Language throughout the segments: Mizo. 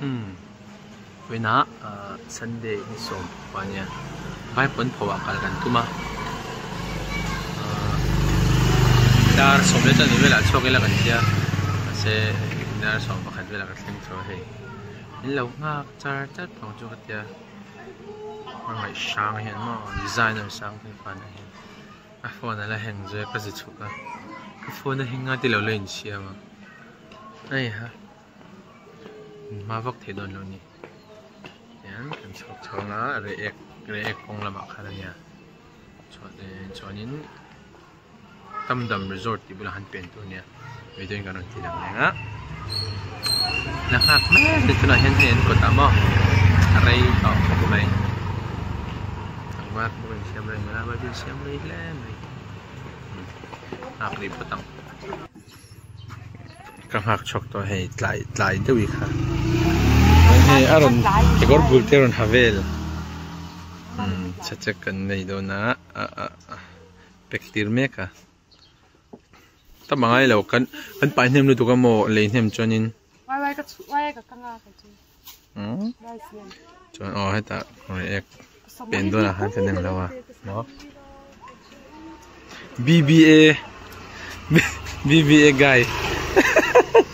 Umm vawiinah ahh sunday ni sawm pakua a nia vaipawn pho ah kal kan tum a ahh dar sawm leh chuan velah chhuak ila kan tia mahse dar sawm pakhat velah ka thleng chho a hei in lo nghak char char tawh ang chu ka tia a ngaih hrang hian maw designer sang phei fan ah hian a phone a la heng zui a ka zi chhuk a ka phone a heng a tilo la insiam a heiha. Hma vak thei dawn lo a ni tihian kan chhuak chho ang a reiek reiek kawng lamah khan a nia chuanin Tamdam resort tih bulah khan pen tur a nia video in kan rawn ti lang reng a la nghak mek a ni tunah hian hei an kawtah maw a rei tawh khawp mai engmah pawh an siam reng a an siam rei hle mai nghak rih phawt ang. Ka nghak chhuak tawh hei tlai tlai deuh i kha hei a rawn kekawr bul te a rawn ha vel umm chhachek kan nei dawn a ah ah pack tir mek a ta mangai lo kan kan pai hnem lutuk a maw lei hnem chuanin umm chuan aw hetah reiek pen dawn ah khan kan en lo a maw. BBA BBA guy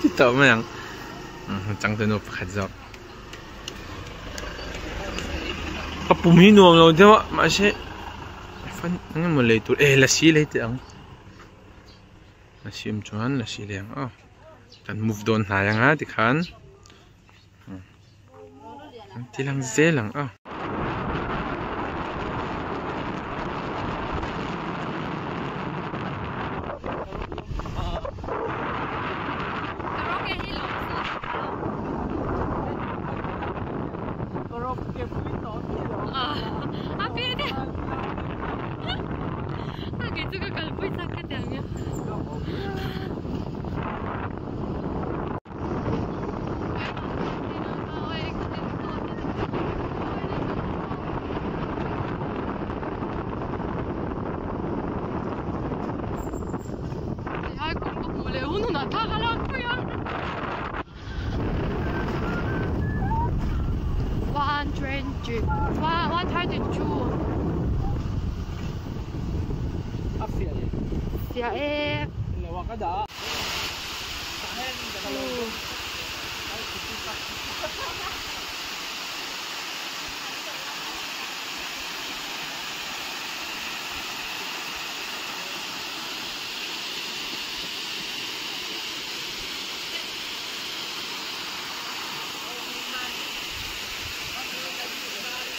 ti tawh mai ang changtunu pakhat zawk ka pum hi nuam lo deuh a mahse fan eng emaw lei tur e lasi lei teh ang lasi awm chuan lasi lei ang aw kan move dawn hnai ang a tikhan. An ti lang zel ang a. Fiah e.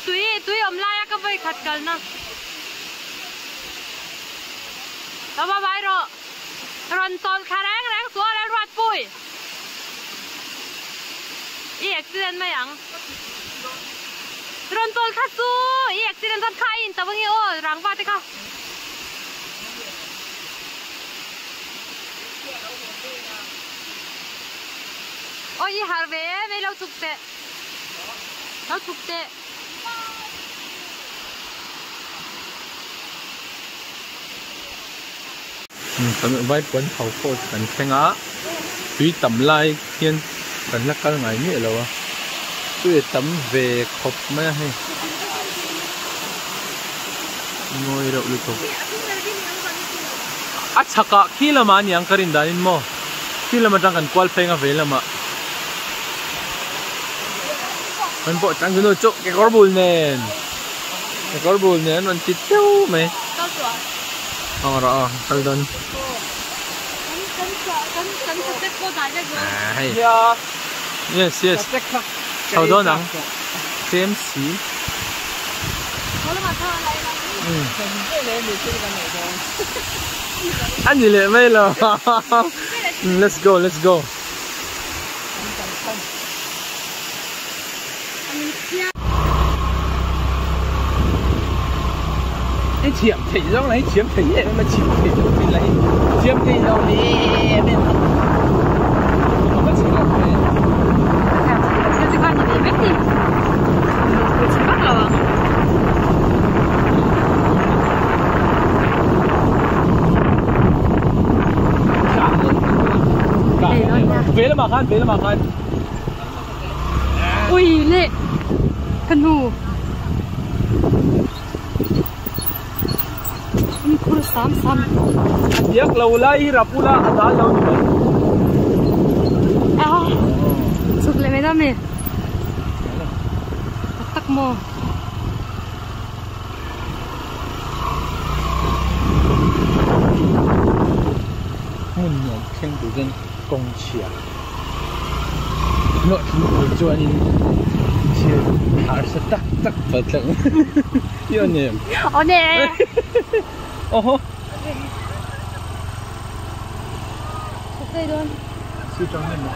Tui tui awm laia ka vawi khat kalna. Lo va vai rawh. Rawn tawlh thla reng reng suh a Lalruatpui. I accident mai ang. Rawn tawlh thla chu i accident chuan kha i in tawh ange aw rangva te kha. Aw i harh ve em ei lo chuk teh. Lo chuk teh. Kan vaipuan tho pawh chu kan thleng a tui tam lai hian kan la kal ngai miah lo a tui a tam ve khawp mai a hei mawi reuh lutuk a chhakah khi lamah a niang ka rin danin maw khi lam atang kan kual pheng a vei lamah kan pawh chang chu nu chu kekawr bul nen kekawr bul nen an rawn ti teuh mai. Ang rawh aw kal dawn. Hei. Yes yes. Chho dawn ang. Tlem si. A ni leh mai lo. Let's go let's go. I thiam theih zawng la i thiam thei em em a chhim theih loh thin la i thiam thei lo em em a va chhe lo ve. Ve lamah khan ve lamah khan. Ui leh ka nu in khur sam sam. A diak lo lai hi rapula a dal lo ni mai. A chhuk leh mai dawn a mi? Tak tak maw? Hmun nuam thleng tur chuan kawng chhia hlawh tling tur chuanin thil harsa tak tak pal tlang i awn em? Awn e! Awhaw! Ka sawi dawn. Sir tang nem maw?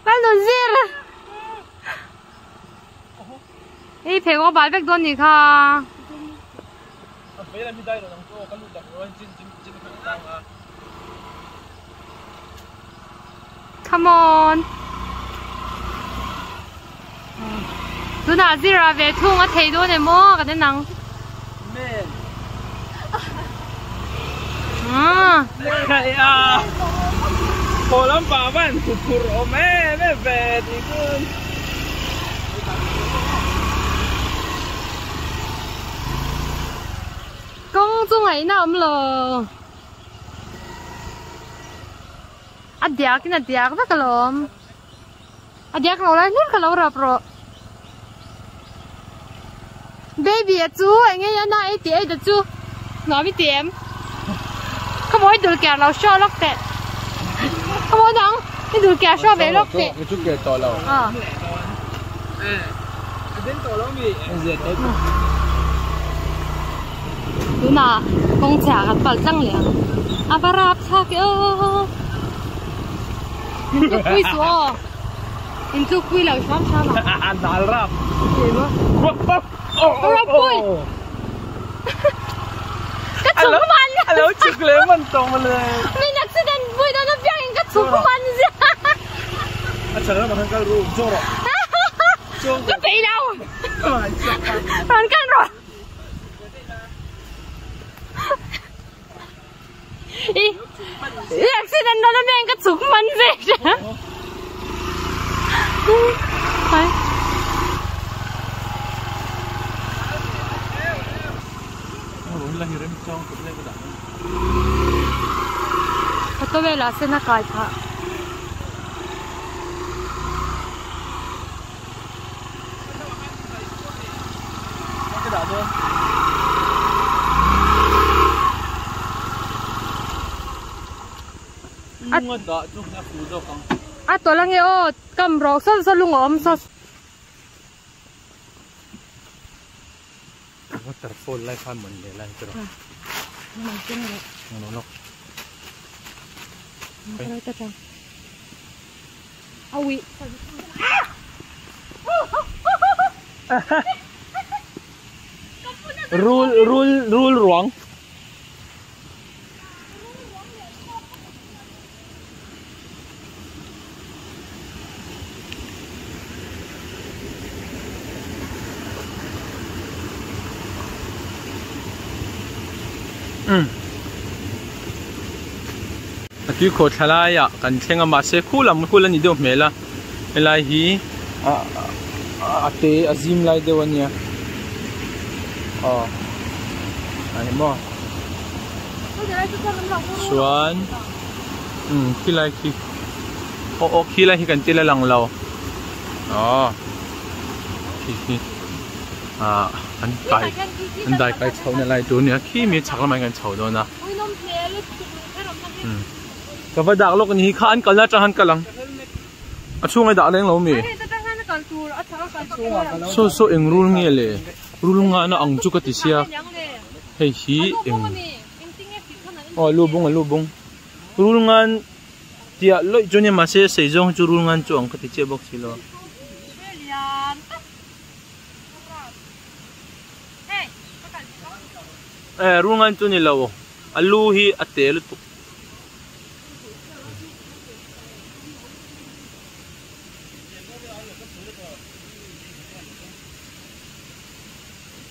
Lalnunzir! I pheikhawk a bal vek dawn nih kha. Come on. Tunah zira ve thung a thei dawn em aw kan en ang. Kawng chu ngaihna awm lo. A diak in a diak vek alawm. A diak lo lai hlir ka lo rap rawh. Baby a chu eng nge a ei tih ei ta chu nuam i ti em? Ka mawi dul ker lo show lawk teh. Ka mawi nang i dul ker show ve lawk teh. Ka chu ker tawh lo. Tunah kawng chhia kan pal tlang leh ang. A va rap thlak e aw. Min tluk pui suh aw. In tluk pui lo hram hram ang. Dal rap. Rap pui. Ka chhuk man. A lo chhuk leh man tawh mawle. Min accident pui dawn apiang in ka chhuk man zia. A chhan lamah khan kal ru chaw rawh. Ka peih lo. Rawn kal rawh. I i accident dawn apiang ka chhuk man ve. Hai. Photo velah sen a kai phah. A tawlh ange aw kam rawk saw saw lung a awm saw. Waterfall lai khan mawn leh lai chu rawh. Lo lawk. Awi. Rul rul rul ruang. A tui khawh thla laiah kan thleng a mahse khu lam khu la ni deuh hmel a helai hi a te a zim lai deuh a nia aw a ni maw. Chuan umm khilai khi aw aw khilai khi kan ti la lang lo aw khi khi ah an kai an dai kai chho na lai tur a nia khi mi chhak lamah hian kan chho dawn a umm ka va dak lawk a ni hi kha an kalna atang khan kal ang a chhungah i dah leng lo mi saw saw eng rul nge le. Rul nghahna ang chu ka ti sia hei hi eng aw lu bung a lu bung rul ngan tiah lawih chu a nia mahse sei zawng hi chu rul ngan chu ang ka ti chiah bawk si lo a e rul ngan chu a ni lo a lu hi a te lutuk.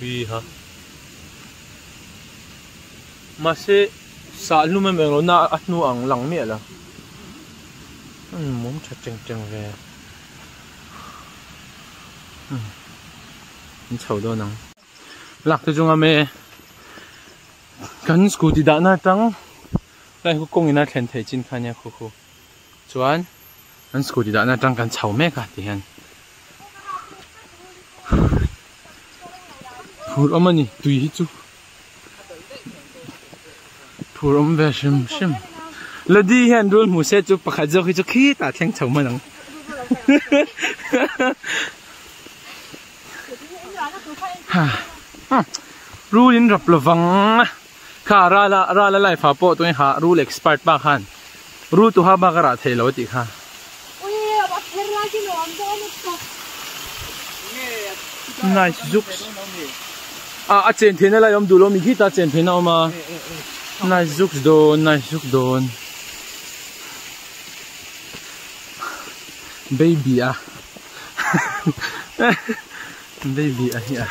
Ui ha. Mahse sah hlum em englo na a hnu ang lang miah lo. An mum tha teng teng ve. Umm an chho dawn ang. Lak te chunga me kan scooty dahna atang lai khu kawng in a thlen theih chin kha nia khu khu chuan Kan scooty dahna atang kan chho mek a ti hian phur awm a ni tui hi chu phur awm ve hrim hrim ladi hian rul hmu se chu pakhat zawk hi chu khitah thleng chho hman ang rul in rap lovang kha rala rala life ah pawh tunge kha rul expert pa khan. Rul tu ha bak a rah theih lo a tih kha. Nice zuks. A a chen theihna lai awm duh lo mi khita chen theihna awm a. Nice zuks dawn nice zuk dawn. Baby a. Baby a hi a.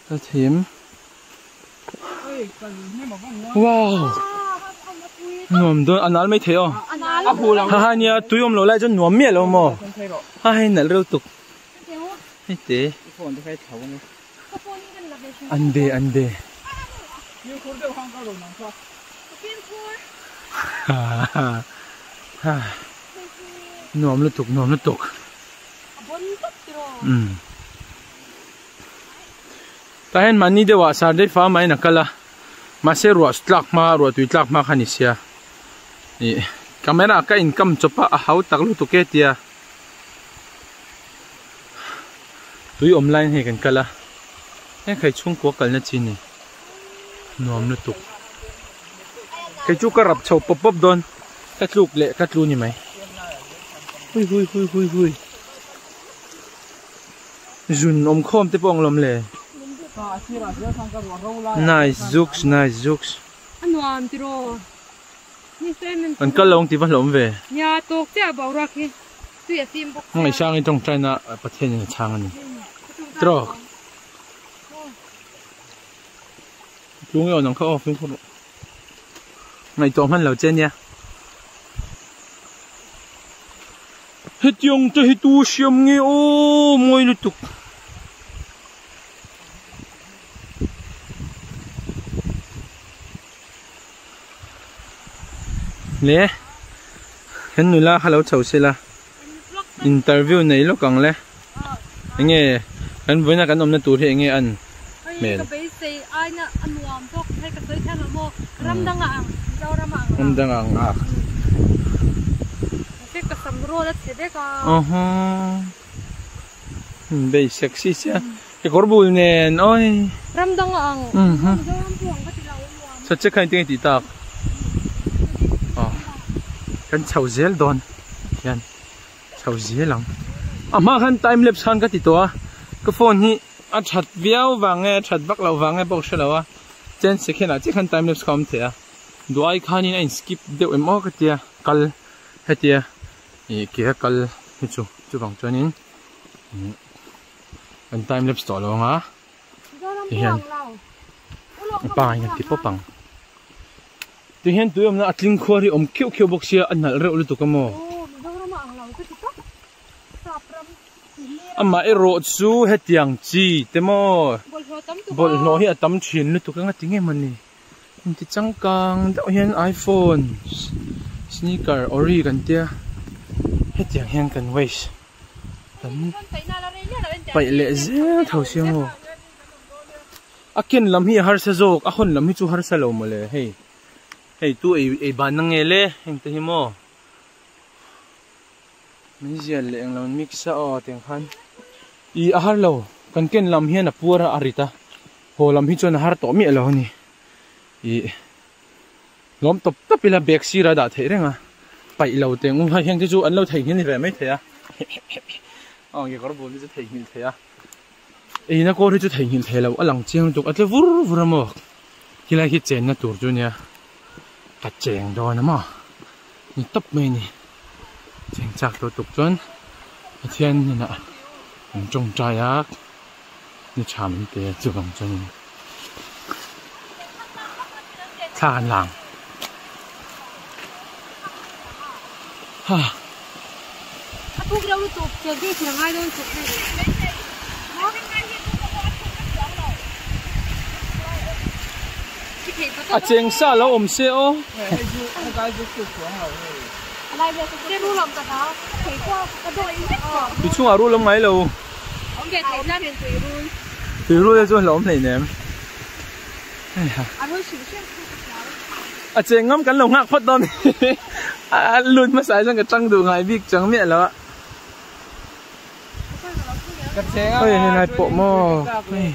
Ka thim wow nuam dawn a nal mai thei aw ha ha nia tui awm lo lai chuan nuam miah lo maw ha hei nalh reuh tuk hei te. An be an be. Nuam lutuk nuam lutuk. Umm. Tah hian mahni deuh ah sar daih fa mah in a kal a mahse ruah tlak hma ruah tui tlak hma kha ni sia ih camera ka in kam chawp a a hau tak lutuk e tia. Tui awm laiin hei kan kal a, heng khai chhungkua kalna chi ni nuam lutuk. Kei chu ka rap chho pawp pawp dawn, ka tluk leh ka tlu ni mai. Hui hui hui hui hui. Zun awm khawm te pawh ang lawm le. Nice zuks nice zuks. A nuam tiraw. An kal lo ang tih va hlawm ve. Nia tawk chiah boruak hi. Tui a fim bawk sia. Hmangaih hrangin tawngtaina Pathianin a chhang a ni. Trawk. Tlung i awn ang kha aw fimkhur rawh. Ngaihtuah hman lo che nia. Hetiang te hi tu siam nge aw mawi lutuk. Le kan nula kha lo chho sela interview nei lawk ang le enge kan vawiina kan awmna tur hi enge an hmel ram dangah ang a bei sexy sia kekawr bul nen awi Sa che kha engtin nge tih tak aw kan chho zel dawn hian chho zel ang a hma khan time lapse khan ka ti tawh a ka phone hi a that viau vang nge a that vak loh vang nge pawh ka hre lo a chen second ah chiah khan time lapse kha a awm thei a duh ai khanin a in skip deuh em aw ka tia kal hetia ih ke a kal hi chu chuvang chuanin kan time lapse tawh lo ang a. Tihian pa in an ti pawp ang. Tihian tui awmna a tling khuar hi awm khiuh khiuh bawk sia a nalh reuh lutuk a maw. Amah erawh chu hetiang chi te maw bawlhhlawh hi a tam thin lutuk anga ti nge mawni. Inti changkang deuh hian iPhone sneaker ori kan tia hetiang hian kan waste. Kan paih leh zel tho sia maw a ken lam hi a harsa zawk a hawn lam hi chu harsa lo mawle hei hei tu ei ei ban na nge le heng te hi maw min zial leh englo an mix a aw tiang khan ih a har lo kan ken lam hian a puar a a rit a haw lam hi chuan a har tawh miah lo a ni ih. Lawm tawp tawp ila bag sir a dah theih reng a, paih lo teh ngu hei heng te chu an lo theihnghilh ni ve mai thei a, aw kekawr bul te chu theihnghilh thei a. Eina kawl hi chu theihnghilh thei lo a lang chiang lutuk a tle vur vur a maw khilai khi chenna tur chu nia ka cheng dawn a maw ni tawp mai a ni cheng chak lutuk chuan Pathian hnenah an tawngtai a ni tha min pe a chuvang chuanin thla an lang ha. A puk reuh lutuk chuan thil thil a ngai dawn chuk hei. A cheng sa lo awm se aw. Tui chhungah rul awm ngai lo. Tui rul te chu hlauhawm hleinem. A cheng ngam kan lo nghak phawt dawn a lut hmasa ah chuan ka tang duh ngai bik chang miah lo a. Hei helai pawh maw hei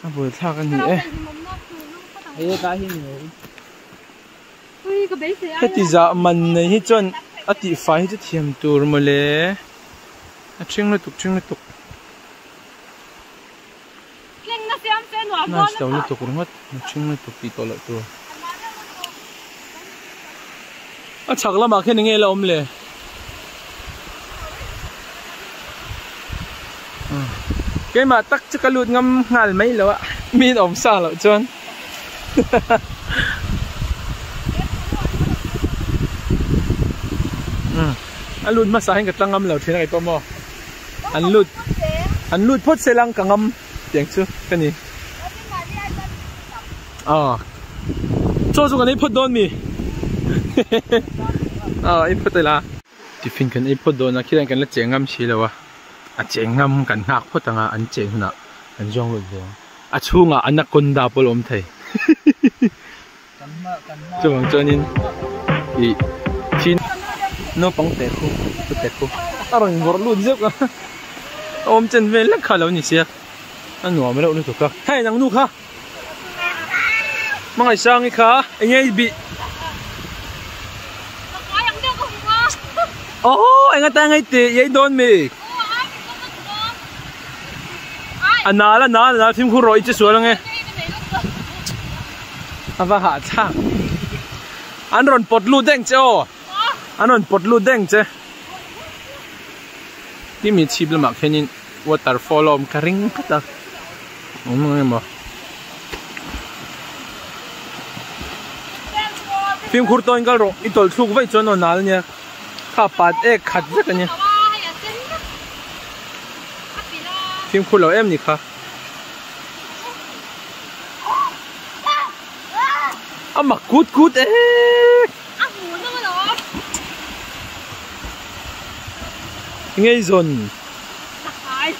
a buaithlak a ni e. Heti zah man nei hi chuan a tihfai hi chu thiam tur mawle a ṭhing lutuk ṭhing lutuk. Nice lo lutuk ringawt mihring lutuk tih tawh loh tur. A chhak lamah khian enge la awm le? Keimah tak chu ka lut ngam nghal mai lo a, min awm sa loh chuan. A lut hmasa hian ka tlang ngam lo thin a kei pawh maw. An lut an lut phawt se lang ka ngam tiang chu ka ni. Ah. Chaw chu kan ei phawt dawn mi. Ah ei phawt ila. Tiffin kan ei phawt dawn a khian kan la cheng ngam si lo a. A cheng ngam kan nghak phawt anga an cheng hunah kan zawng lut ve ang. A chhungah anaconda pawh a awm thei. Chuvang chuanin ih thin naupang te khu pu te khu a rawn vawrh lut zeuh a a awm chen vel lek kha a lo ni sia a nuam reuh lutuk a hei nang nu kha hmangaihsangi kha eng nge i bih aww eng atan nge i tih i ei dawn mi a nal a nal a nal fimkhur rawh i che sual ange. A va hahthlak. An rawn pawt lut deng che aw. An rawn pawt lut deng che. Ti mi chhip lamah khianin waterfall a awm ka ring phawt a. Awm ang emaw. Fimkhur tawhin kal rawh. I tawlh thluk vaih chuan aw nal ania. Kha pat ek khat vek ania. Fimkhur lo em ni kha. A mak kut kut e. A hmu na maw lo. Ngei zawn. Chakai.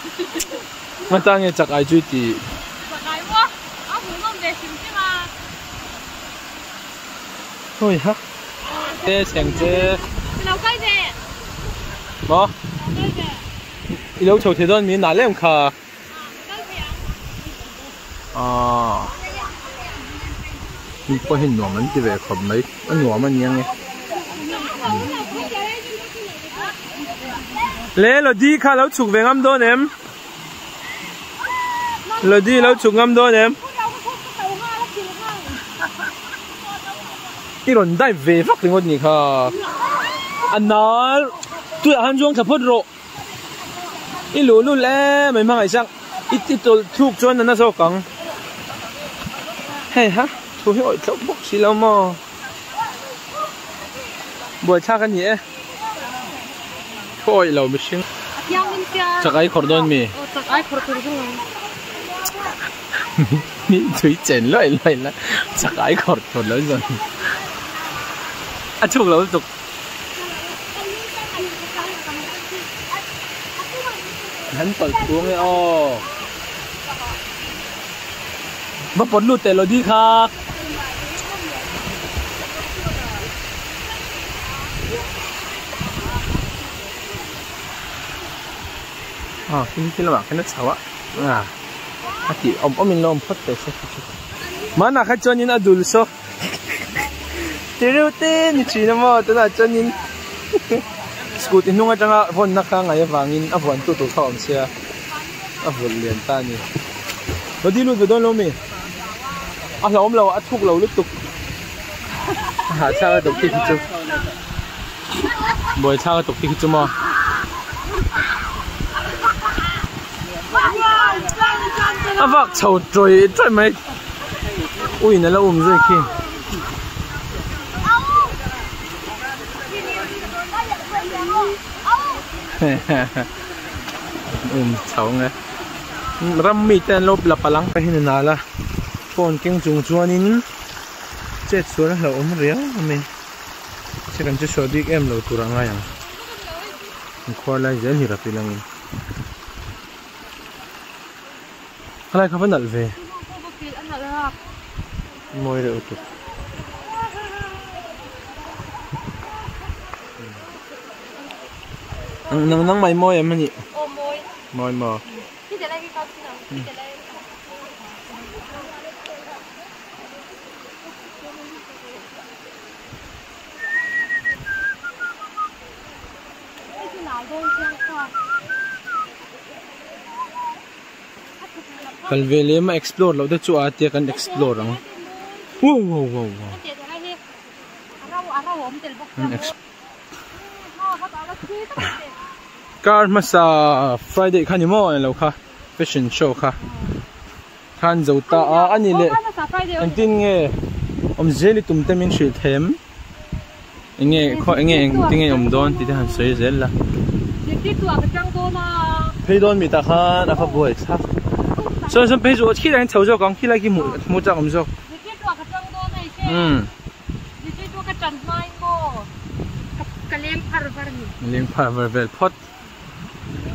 Ngata nge chakai chu ti. Chakai maw? A hmu nawm ve hrim hrim a. Hoi ha. Te cheng che. Lo kai ve. Maw? Lo kai ve. I lo chho thei dawn mi nal em kha. Aaa mi pawh hi nuam an ti ve khawp mai a nuam a nia nge le lodi kha lo chhuk ve ngam dawn em lodi lo chhuk ngam dawn em i rawn dive ve vak ringawt ni kha a nal tunah khan zuang thla phawt rawh. I luh lul em mai hmangaih sang i ti tawlh thluk chuan a na zawk ang hei ha thu hi awih tlauh bawk si lo maw buaithlak a ni e thu awih lo mihring chak ai khawrh dawn mi mi tui chen luai luai la chak ai khawrh tur lo zawn a chhuk lo lutuk. An tawlh thu ange aw. Va pawt lut teh lo di kha. Ah, tin tin lamah khan a chho a. Ah, a tih awm awm in lo awm phawt teh se. Hmanah kha chuanin a dul saw. Tireu te ni thin a maw tunah chuanin scooty hnung atanga vawnna kha ngaih avangin a vuan tu tur kha a awm sia. A vawlh lian ta a ni. Body lut ve dawn lo mi? A hlauhawm lo, a thuk lo lutuk. A hahthlak a tuk khi chu. Buaithlak a tuk khi chu maw. A vak chho tawih tawih mai. Uiin a la um zui khi. Um chho nge ram mi te an lo la palang ka hin a nal a phone keng chung chuanin chet sual a hlauhawm riau a ni che kan che sual bik em lo tur a ngai ang inkhuar lai zel hi rap ilangin khalai kha va nalh ve mawi reuh lutuk. Nang nang mai mawi em ani? Aw mawi. Mawi maw? Khi te lai khi kau chin ang. Khi te lai. Kal ve lem a explore loh te chu a tia kan explore ang. Wow wow wow wow. Kar hmasa Friday kha ni maw eng lo kha fashion show kha khan zo ta a ani leh engtin nge awm zel i tum te min hrilh thei em enge khaw enge engtin nge awm dawn tih te han sawi zel la phei dawn mi tah khan a va buai thlak sawn sawn phei chu khilai hian chho zawk ang khilai khi hmuh chak awm zawk. Umm. Leng phar var vel phawt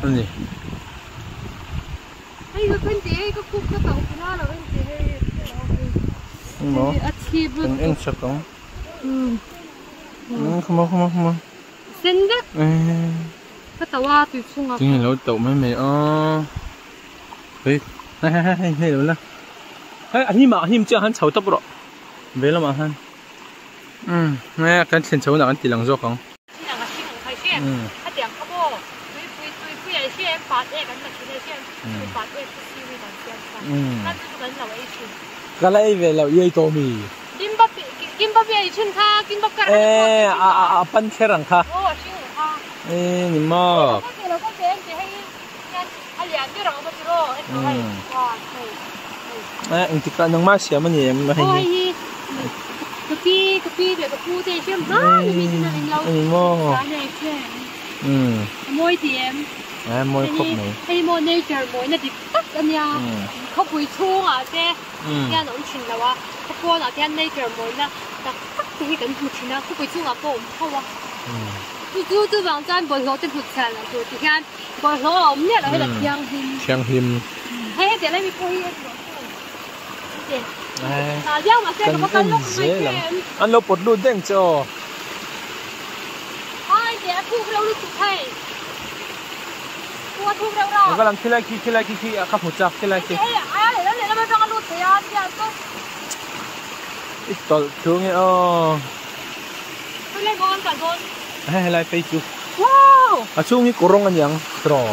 a ni. Engmaw kan en chak ang. Umm khawmaw khawmaw khawmaw. Tinge lo tauh mai mai a. Hei hei hei hei hei lo la. Hei a hnim ah a hnim chiah khan chho tawp rawh. Ve lamah khan umm nge kan thlen chho hunah kan ti lang zawk ang. Ka la ei ve lo i ei tawh mi. E a a pan thler ang kha. E ni maw. Eh engtik ah nangmah siam a ni em hei hi ani maw eh mawi khawp mai Bawlhhlawh a awm miah loh heta thianghlim. Thianghlim. Hei heti lai mi pawh hi a tih te. Hna viau mahse ka va kal lawk mai che em. An lo pawt lut deng che aw. Hai te a thuk reuh lutuk hei. Thu a thuk reuh reuh. Ka lam khilai khi khilai khi khi ka hmu chak khilai khi. Hei a lehlam lehlam atang a lut thei a tia chu. I tawlh thu nge aw. Khilai maw kan kal dawn. Hei helai phei chu. Wow! A chhung hi kawrawng a niang tiraw.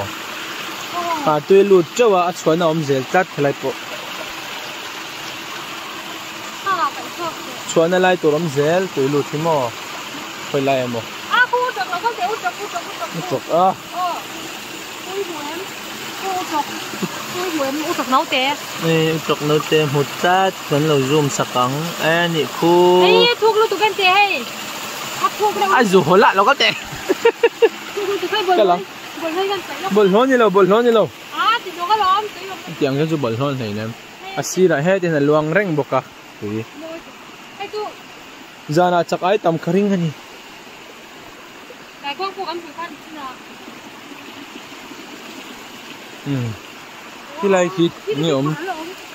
Ah tui lut teuh a a chhuahna a awm zel tlat helai pawh. Chhuahna lai tur awm zel tui lut hi maw khawi lai emaw. U chawk a. U chawk naute hmu tlat kan lo zoom sak ang e nih khu. A zu haw lah lo ka teh. Bawlhhlawh ni lo bawlhhlawh ni lo. Tiang hian chu bawlhhlawh hlein em. A sirah heti hian a luang reng bawk a tui. Zanah chak ai tam kha ring a ni. Umm tilai khi nge awm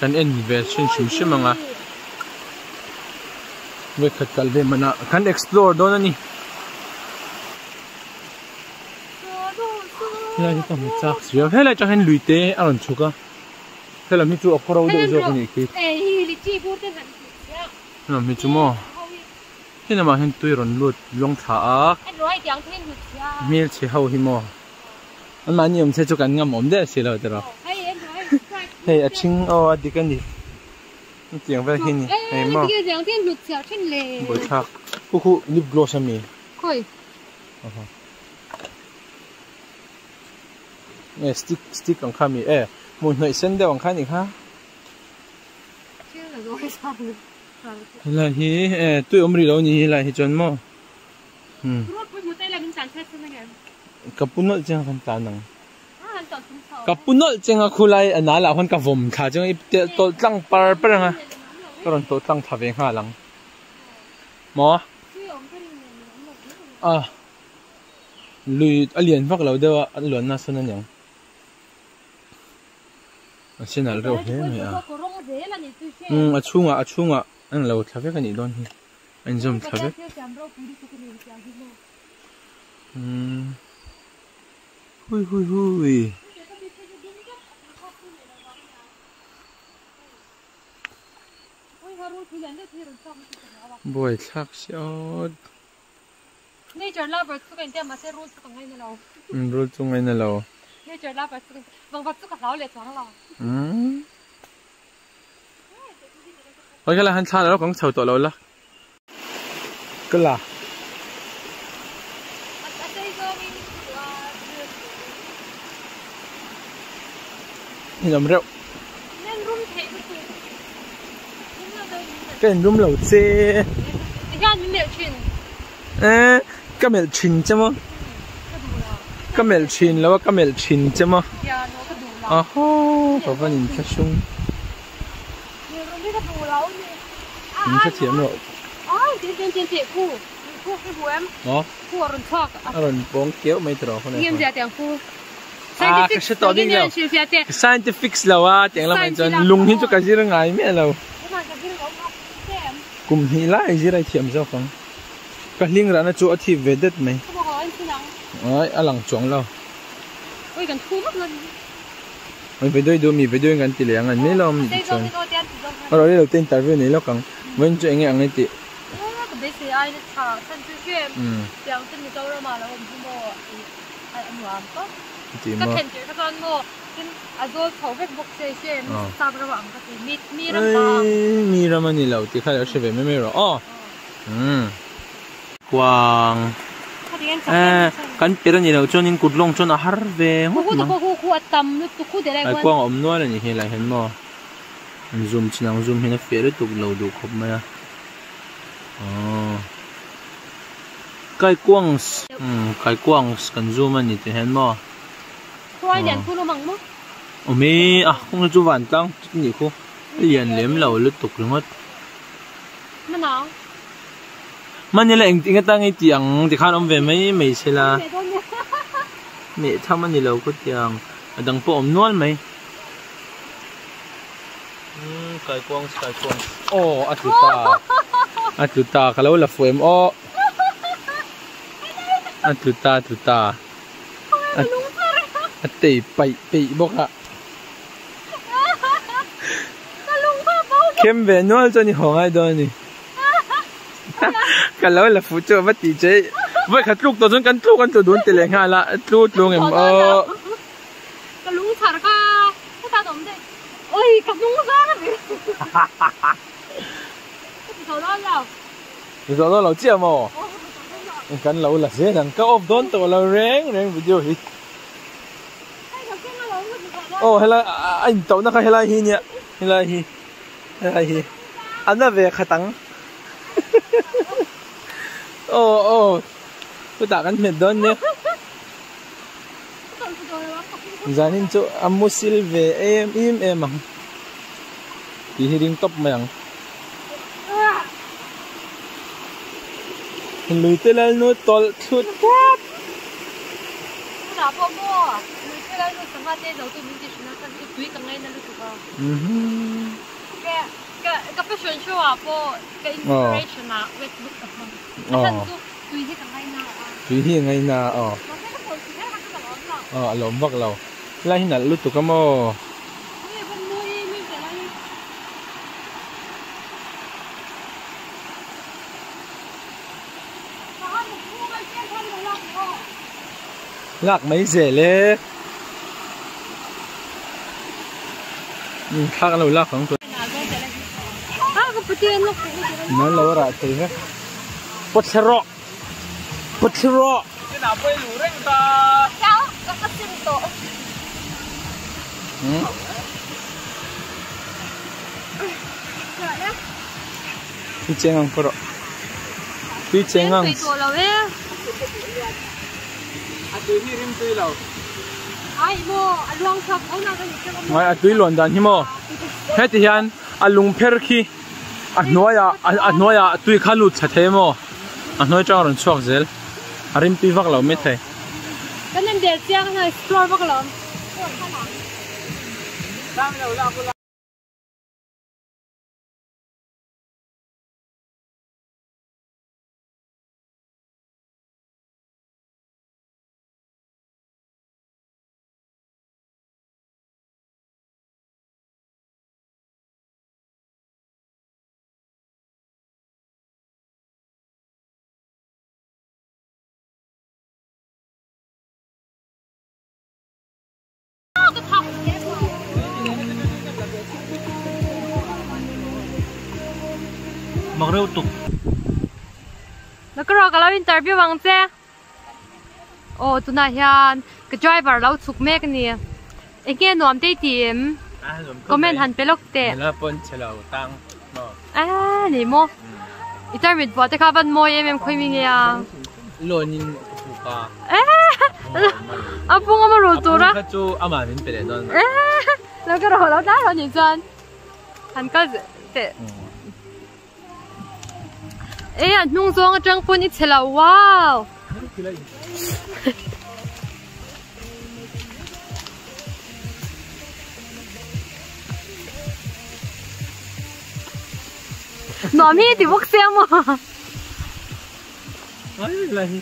kan en ve thin hrim hrim ang a. Vawikhat kal ve hmanah kan explore dawn a ni. Helai hi ka hmu chak si a, helai atang hian lui te a rawn chhuk a, helam hi chu a khawro deuh zawk a nih khi. Helam hi chu maw helamah hian tui rawn lut lawng thla a, hmelchhe ho hi maw anmahni awm se chu kan ngam awm der si lo tiraw. Hei a ṭhing aw a dik a ni. Hetiang vel hi ni. Hei maw. Buaithlak. Khu khu lip gloss a mi. Khawi. Nge stick stick ang kha mi e. Hmuh hnawih sen deuh ang kha ni kha. Helai hi e tui awm rih lo ni helai hi chuan maw. Ka pu nawlh chiang a kan tlan ang. Ka pu nawlh chiang a khulai a nal ah khuan ka vawm thla chiang a i tawlh tlang par par ang a ka rawn tawlh tlang thla ve nghal ang maw a lui a lian vak lo deuh a a luanna sawn a niang a sen alh reuh hle mai a umm a chhungah a chhungah a englo thla vek a nih dawn hi. A inzawm thla vek. Umm hui hui hui. Buai thlak si awt. Nature lover chu ka intia mahse rul chu ka ngaina lo. Umm rul chu ngaina lo. Nature lover chu ka intia vangvat chu ka hlau leh chuang lo. Umm. Hawi kha la han thla lo kang chho tawh lo la. Ka la. In awm reuh. Ka in rum lo che. Eh ka melh thin che maw. Ka melh thin lo a ka melh thin che maw. Ahaw ka van in thlahrung. Min hrethiam rawh. A rawn pawng keuh mai tawh hun a ka hre tawh bik lo. Scientific lo a tiang lamah chuan lung hi chu ka zir ngai miah lo. Kum hnih lai zir a thiam zawk ang. Ka hling rahna chu a thip ve det mai. Ai a lang chuang lo. Oi video duh mi video in kan ti leh ang an mai lo ang chuan a rawh lo te interview nei lawk ang vawiin chu enge ang i tih ti maw mi ram a ni lo tih kha lo hre ve mai mai rawh aw Kuang eh kan per a nih loh chuanin kut lawng chuan a har ve ngawt mai. Ai kuang a awm nual a nih hi helaiah hian maw an zoom chin ang zoom hian a fiah lutuk lo duh khawp mai a aww kaikuang umm kaikuang kan zoom a ni tih hian maw awm e a kawng chu vantlang a nih khu a lian lem lo lutuk ringawt. Hman ila eng eng atang i tih ang tikhan awm ve mai mai se la. Meh tham a ni lo khaw tiang a dang pawh awm nual mai. Umm kaikuang kaikuang aw a tlu ta a tlu ta ka lo la fuh em aw a tlu ta a tlu ta a tei paih peih bawk a. Khem ve nual chuan i haw ngai dawn a ni. Ka lo la fuh chu a va tih che. Vawi khat tluk tawh chuan kan tluk an tlu dun ti leh nghal a, tlu tlung em aw. Ka lung chhar kha heta awm daih. Oi ka hnung zar a ni. Ka ti zawh dawn lo. Ti zawh dawn lo chiah maw? Kan lo la zel ang. Ka off dawn tawh lo reng reng video hi. Aw helai a in tauhna kha helai hi nia helai hi helai hi a na ve khat ang aw aw chutah kan hmet dawn nia zanin chu a musil ve em em em ang tih hi ring tawp mai ang lui te lalnu tawlh thlut tlat. Tunah pawh maw lui te lalnu sangha te zo tu min ti hrin a khan chu tui ka ngaina lutuk a. Ka ka ka fashion show ah pawh ka inspiration ah wet look ka hmang. A chhan chu tui hi ka ngaina a. Tui hi ngaina a aw. Mahse ka thawn kher kha chu ka lawm lo. Aw a lawm vak lo. Helai hi nalh lutuk a maw. Nge van mawi em em teh lai hi. Lak mai zel e. Thla kan lo lak ang tun. Nan lo rah thei vek. Pawt thla rawh. Pawt thla rawh. Tui cheng ang pawh rawh. Tui cheng ang. Ngai a tui luan dan hi maw heti hian a lung pher khi a hnuaiah a hnuaiah tui kha lut thla thei maw a hnuai atang a rawn chhuak zel a rim tui vak lo mai thei. Kan en bel chiang a explore vak lo. Mak reuh tuk. Na ka rawh ka lo interview ang che. Aw tunah hian ka driver lo chhuk mek a ni. Eng nge nuam te i ti em? Comment han pe lawk teh. Nula pawn chhe lo tang maw? A ni maw? I tarmit buah te kha van mawi em em khawi mi nge a? Loan in ka puk a. A pung a maw tur a? A pung kha chu amah min pe leh dawn. Lo ka rawh lo tlai rawh nih chuan han kal teh. E a hnung zawng atang pawn i chhe lo wow. Nuam hi ti bawk sia maw. Ai lai hi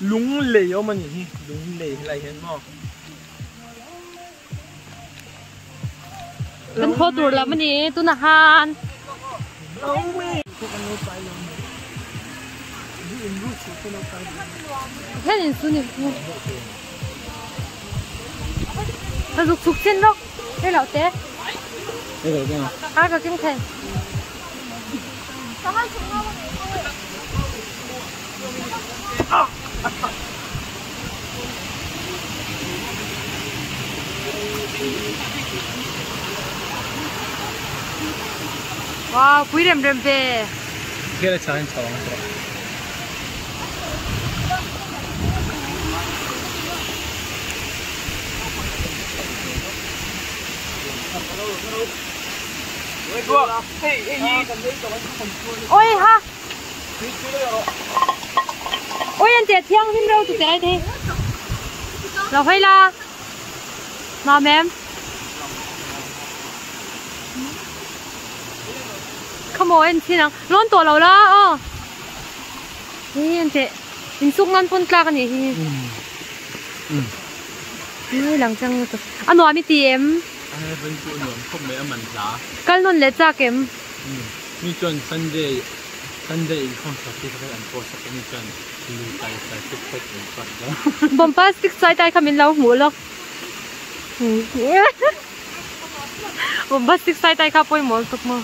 lung lei awm a nih hi lung lei helai hian maw. Kan haw tur lam a ni tunah han. Hian in su ni. Ka zuk chhuk chin rawk. Hei lo te. A ka kim thei. Wow, pui rem rem ve. Kela chain chho ang tawh. Oi ha. Oi an che thiang hlim reuh tu che lai te. Lo hawi la. Nuam em. Khamaw en chin ang. Lawn tawh lo la aw. Hi an che in suk nan pawn tlak a nih hi. Hi lang chang lutuk. A nuam i ti em? Kal nawn leh chak em? Mi chuan Sunday Sunday inkhawm sak hi kha an post a mi chuan lu tai sai tuk pek an chuan lo. Bombastic sai tai kha min lo hmuh lawk. Bombastic sai tai kha pawimawh lutuk maw.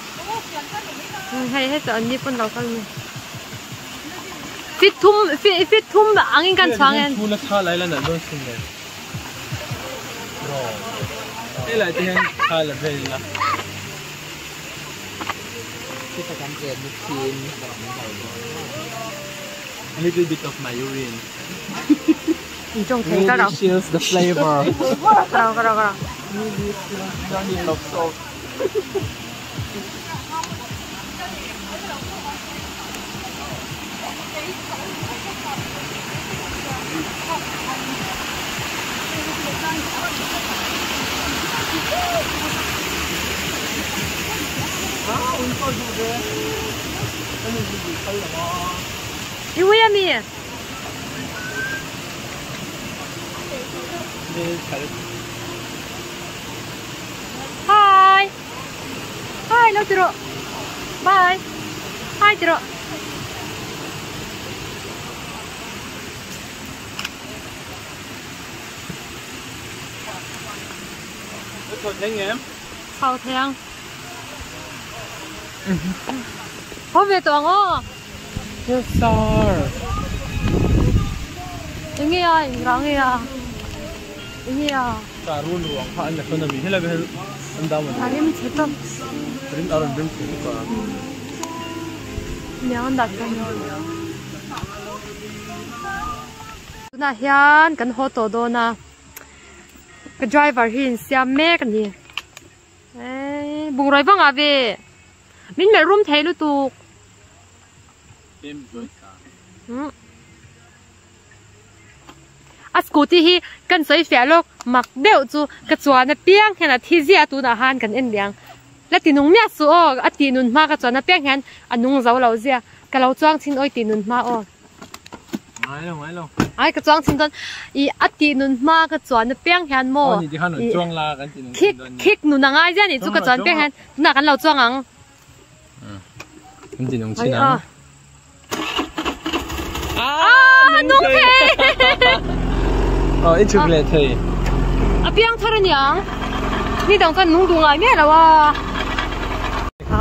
Hei heta an ni pawn lo kal mai. Fit thum fit thum angin kan chhuang en. Thu la tha lai la nalh dawn sin le. Helai te hian tha la vel ila. A little bit of my urine. Really shields the flavor. Karaw karaw karaw. Really shields the salt. I ui ami? Hi. Hi lo ti rawh. Bye. Hi ti rawh. Phau thei ang. Haw ve tawh ang aw. Yes sir. Enge a eng rang nge a? Enge a? Tarun ruang kha an la sawn a mi helai hian an dam a ni. A rim chhe tawp. Rim a rawn rim chhe bawk a. Niang an dah chuan. Tunah hian kan haw tawh dawn a. Ka driver hi in siam mek a ni. Eii bungrawi vang ah ve. Min melh rum thei lutuk. A scooty hi kan sawi fiah lawk mak deuh chu ka chuan apiang hian a thi ziah tunah han kan en leh ang. La ti nung miah suh aw a tih nun hma ka chuan apiang hian a nung zo lo ziah. Ka lo chuang chin awi tih nun hma aw. Ngai lo ngai lo. Ai ka chuang chin dawn i a tih nun hma ka chuan apiang hian maw. Aw ni tikhan rawn chuang la kan ti nung chin dawn nia. Khik nun a ngai ziah nih chu ka chuan apiang hian tunah kan lo chuang ang. Kan ti nung chin ang. Ah nung thei. Aw i chhuk leh thei. A piang thar aniang. Ni dang chuan nung duh ngai miah lo a.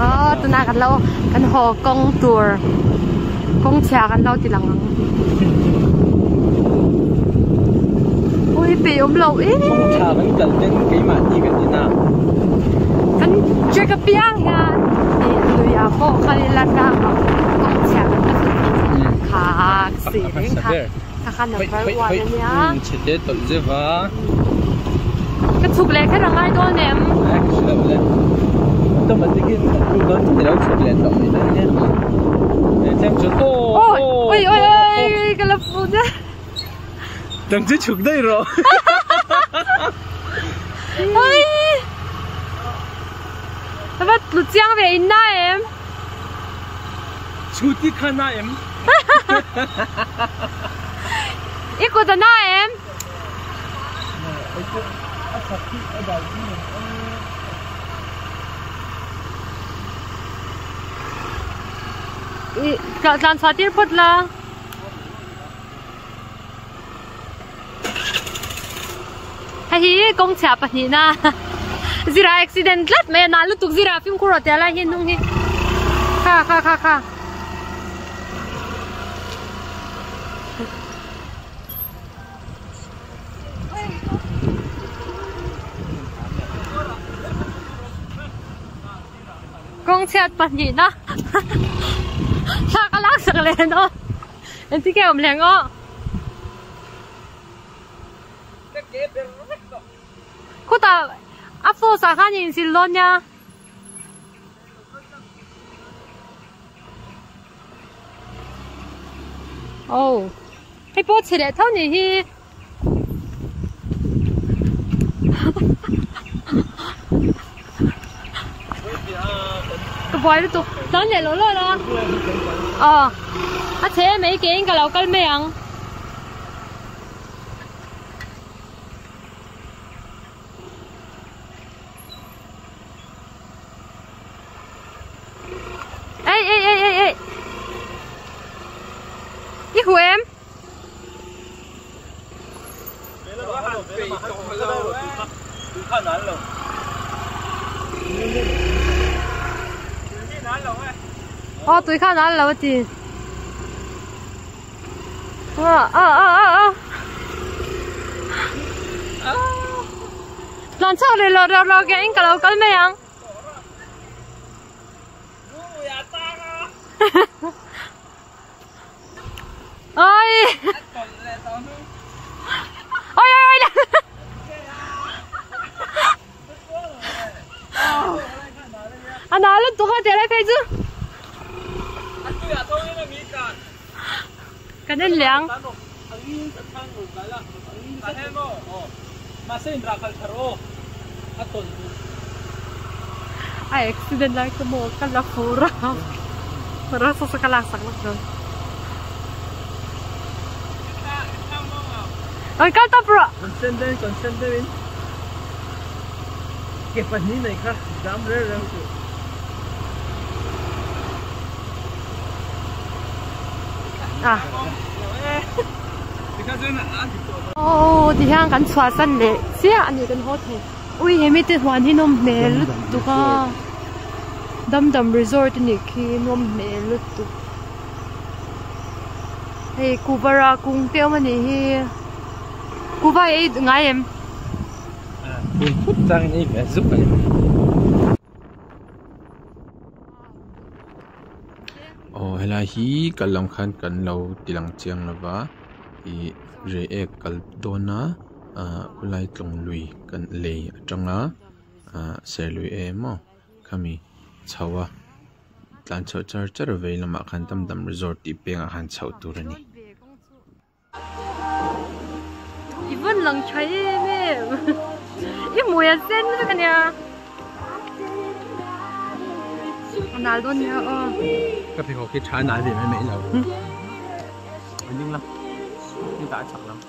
Aw tunah kan lo kan haw kawng tur kawng chhia kan lo ti lang ang. Ui peih awm lo e. Kawng tha kan kal ten keimah ni kan in a. Kan check a piang hian lui ah pawh kal ila ka kawng chhia kan la tih kha si reng kha. Kha kha number one a nia. Chhe te tawlh zeuh va. Ka chhuk leh kher a ngai dawn em? Ka hre lo le. Automatic in a chhuk dawn chu ni lo chhuk leh tawh mai dawn nia. Tlem chuan aw aw oi oi oi ka la fu che. Dang chu chhuk daih rawh. Oi. Ava tlu chiang ve in na em? Chhuti kha na em? I kut a na em? I tlan chhuah tir phawt la. Hei hi kawng chhia pahnihna zira accident tlat mai a nal lutuk zira fimkhur rawh tih a lai hi hnung hi kha kha kha kha. Kawng chhiat pahnihna thla ka lak sak leh dawn engtin nge awm leh ang aw. Khutah a force ah khan in zil dawn nia. Oh hei pawh chhe leh tho nih hi. Ka buai lutuk tlan leh lawh lawh la. Aw a chhe mai ke in ka lo kal mai ang. Ei ei ei ei ei I hu em? Aw tui kha nan lo a ti. A a a a a. Tlan chhuak leh lo reuh reuh ke in ka lo kal mai ang. Ôi. Ôi ôi ôi. A na lutuk a tih lai phei chu. Kan en leh ang. A accident lai ka maw ka la fur a rasa sa ka laksak lak dawn. Oi kal tawp rawh. Aw ti hian kan chhuahsan leh chiah a ni kan haw thei. Ui he mite huan hi nawm hmel lutuk a Damdam resort a nih khi nawm hmel lutuk hei kuvara kung te awm a nih hi kuva ei ngai em? Phul phut changin ei ve zuk a ni. Aw helai hi kal lam khan kan lo ti lang chiang lo va ih reiek kal dawn a ah khawlai tlawng lui kan lei atanga ah serlui em aw khami chho a tlan chhoh char char vei lamah khan tam tam resort tih pengah khan chhoh tur a ni. I vawn lang tha em em i hmui a sen vek ania a nal dawn nia aw. Ka pheikhawk hi tha nal ve mai mai lo a ding lam ni tah a chak lam.